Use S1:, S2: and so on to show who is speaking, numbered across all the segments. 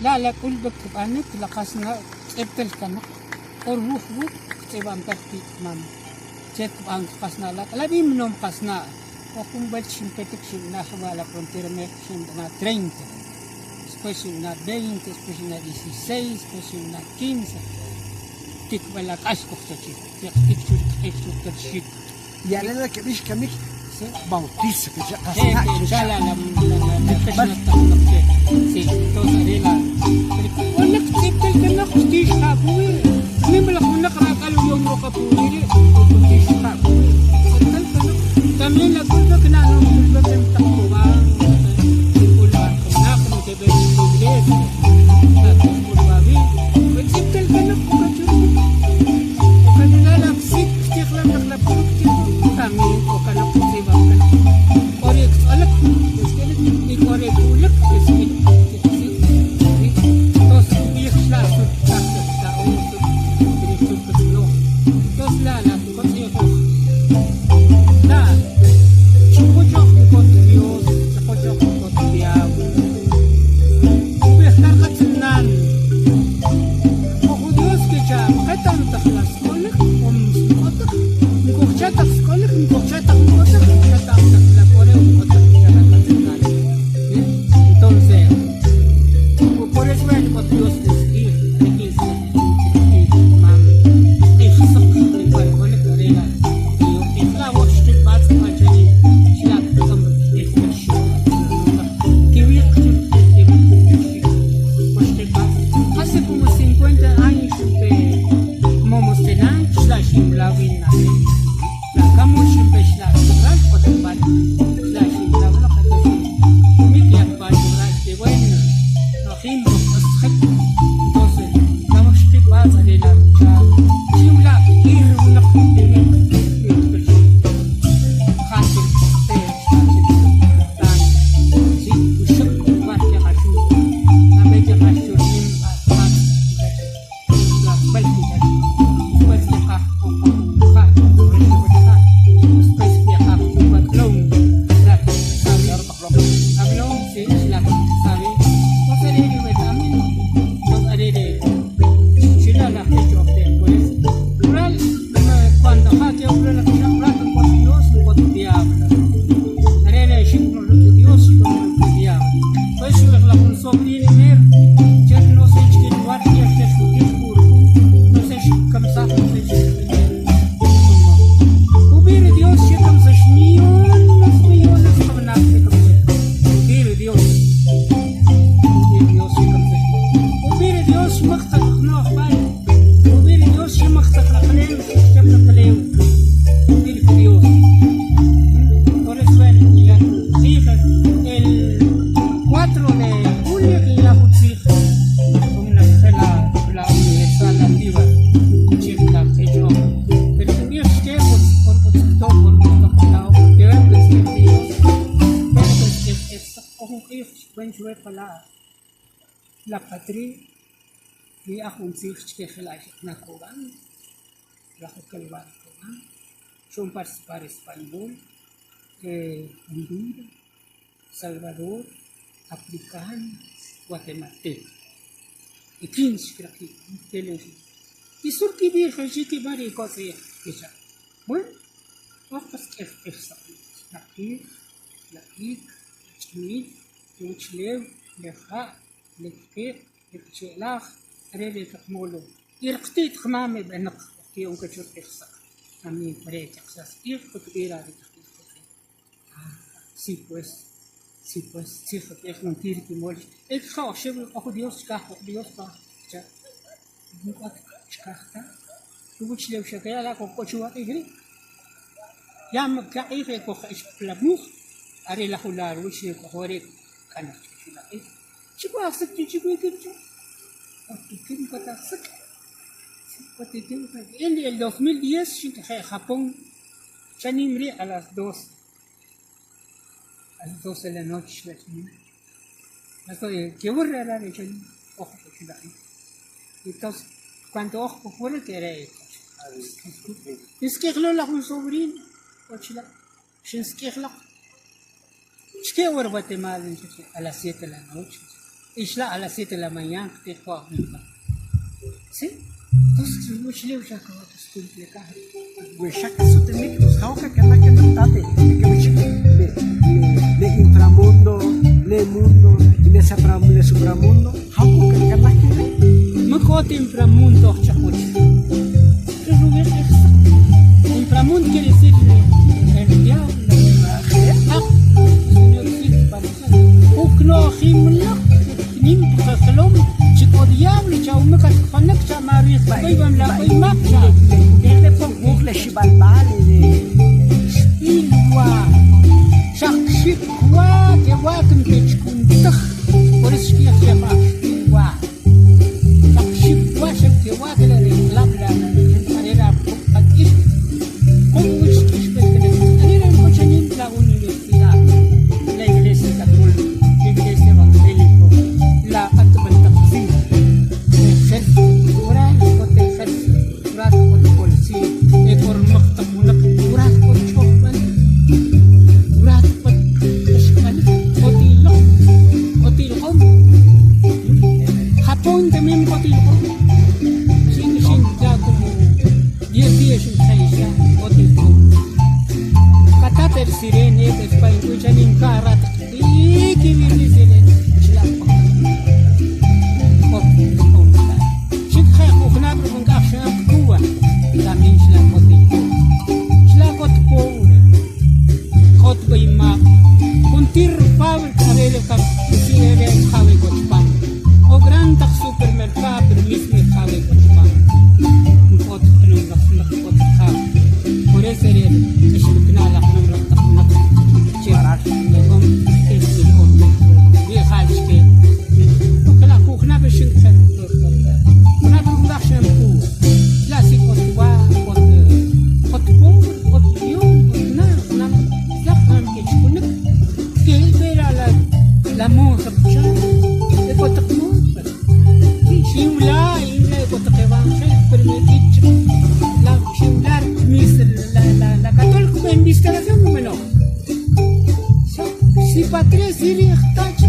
S1: La la k'ulb'ik kb'anik la qas tz'ib'tal kanoq k'o wuj wuj tz'ib'antal ki'tmam che kb'an qasna' la k'alab'im nom qasna' k'o jun b'elt xinpetik xinb'ana' juba' la frontera México xinb'ana' 30, después xinb'ana' 20, después xinb'ana' 16, después xinb'ana' 15 tikb'al la k'ax kujcha chij keqtik chu ri q'ij chu katxik.
S2: Y are la' keb'ix kamik bautizo kecha' qasna'
S1: kecha' la la la sí entonces are la winaq tz'ib'tal kanoq xtix ja' puwi' nim laj winaq rak'al uyom roqa puwi' ri' xtix ja' puwi' tz'ib'tal kanoq también la culpa kna'no culpa kem taq Cubán kik'ulb'al winaq keb'e pa iglesia kik'ulb'a wi' tz'ib'tal kanoq Hace como 50 años Momostenango El 4 de julio la Universal Antigua, Pero la patria son participar español, Honduras, Salvador, africano, guatemalteco. Y Y Bueno, Sí, pues, sí, pues, sí, es mentir que mol. Ojo Dios, Dios, Chiwajsik chi chiwikircha. En el 2010 xink'eje' Japón chanim ri' a las 2 a las 12 de la noche xb'e chanim kewur are' ri chanim oj k'o chila' entonces cuando oj kojwarik are' xinsik'ij lo laj nusobrino k'o chila' xinsik'ij loq xke' war Guatemala a las siete de la noche y xla' a las siete de la mañana qatij wa si entonces uwachulew xa complicado.
S2: We xa kasutimik jaw kakanaj kan ri tate kib'ixik le le inframundo, le mundo y le le supramundo jaw kakanaj kan ri'?
S1: Man k'o ta inframundo oj chaqwach. Inframundo quiere decir el diablo. Ukno'jimlaq nim qajlom chi k'o diablo chawmik atqanik chamarij b'ayb'am la b'aymaq cha.
S2: Le pon wuj le xib'alb'a le
S1: Xb'ilwa xaq xikwa kewa kinpechkuntaj por eso xkiyaj xe'b'aj xb'ilwa xaq xikwa xew kewa kela ri lab la are la qak'ix jun wich k'ixb'al are la k'o chanim la universidad la iglesia católica la iglesia evangélico la q'atb'al taq tzij ejército waral k'o ta ejército waral k'o ta policía e k'o rimaq taq wunaq waral k'o ch'ojb'al waral k'o k'ax kb'anik k'o tiloj k'o tilq'om Japón también k'o tilq'om xin xin ya como diez días xinq'ayxa k'o tilq'om Qatat el sirene chanin cada rato sirene chila' k'o tilq'om Xikje' jujunab' ruk' nk'aj xanab' Cuba también chila' k'o tilq'om chila' k'o pobre k'o b'aymab' juntir fábrica are' jawi k'o chipam k'o gran taq supermercado pero mismo jawi k'o chipam k'ot k'ot jaw por eso ri' k'ixb'ikna' laj laj taq wunaq che wi'jal chike kela' jujunab' xink'ej junab' ruk' nk'aj xanab' Cuba chila' si k'ot wa k'ot k'ot pobre k'ot b'iyom k'ot na' junam chila' junam kechkunik ke'el la la monja picha' e k'o taq monja xinwila' inwila' e k'o taq evangélico pero me k'i chik la xinwila' misa la la la católico investigación no si patres riij tach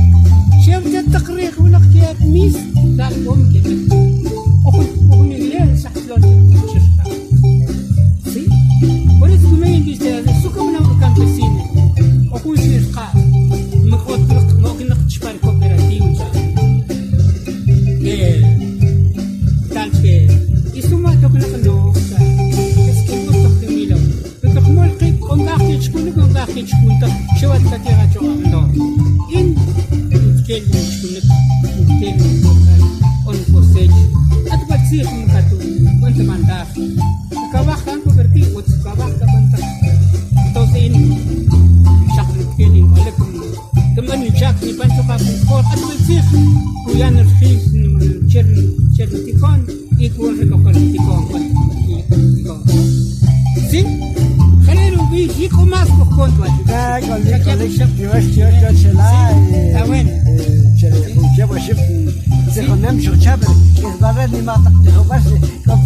S1: xew te taq riij wunaq che mis la b'om keb'ek o jun iglesia xaq ¿Sí? Por eso me investigación suka una campesino o jun xirqa mok'ot cooperativo tal que isuma toqnaq no es que no toqmilo toqmol qib k'onk'aj kichkunik k'onk'aj kichkuntaj xewat katira choq'aqno in kel chkunik kel on cosecha atb'al tzij mkatu cuánto mandar kawaj kan cooperativa utz kawaj kab'antaj entonces in xaq kel in k'olik k'man nichak nipan chuqa k'ol q'atb'al tzij kuyan rjil cher cher tiko'n y kun recoger tiko'n tiko'n ¿Sí? Genero vi k'o más kojkon
S2: Ah, k'olik k'olik tiox tiox tiox chela
S1: Está bueno.
S2: che xib tzijonem xuqchab k'isb'al re nimaq taq tijob'al k'o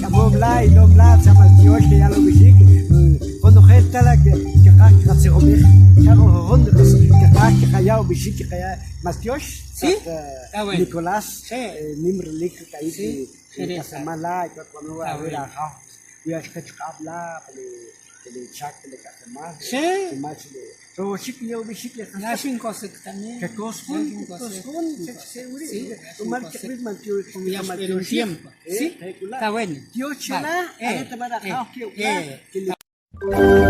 S2: k'amom la ilom la chamal tiox ke ya'l ub'ixik konojel tala ke qaj qatzijob'ej xa jujun qaj qaya' ub'ixik qaya' maltiox
S1: Sí, está bueno.
S2: Nicolás
S1: Sí.
S2: nim rilik ka'ib'
S1: Sí,
S2: li k'aslemal la cuando
S1: Está
S2: a ver
S1: bueno.
S2: ajaw uya xqech q'ab' la le chak le k'aslemal
S1: Sí.
S2: rumal che rojowxik ya ub'ixik le
S1: La xinkosik también.
S2: que koskun koskun
S1: Sí,
S2: rumal kiqb'ij maltiox
S1: Como ya espero un tiempo. ¿Sí? Está bueno.
S2: Tiox chela
S1: Vale.
S2: are tab'al ajaw ke
S1: Eh, eh.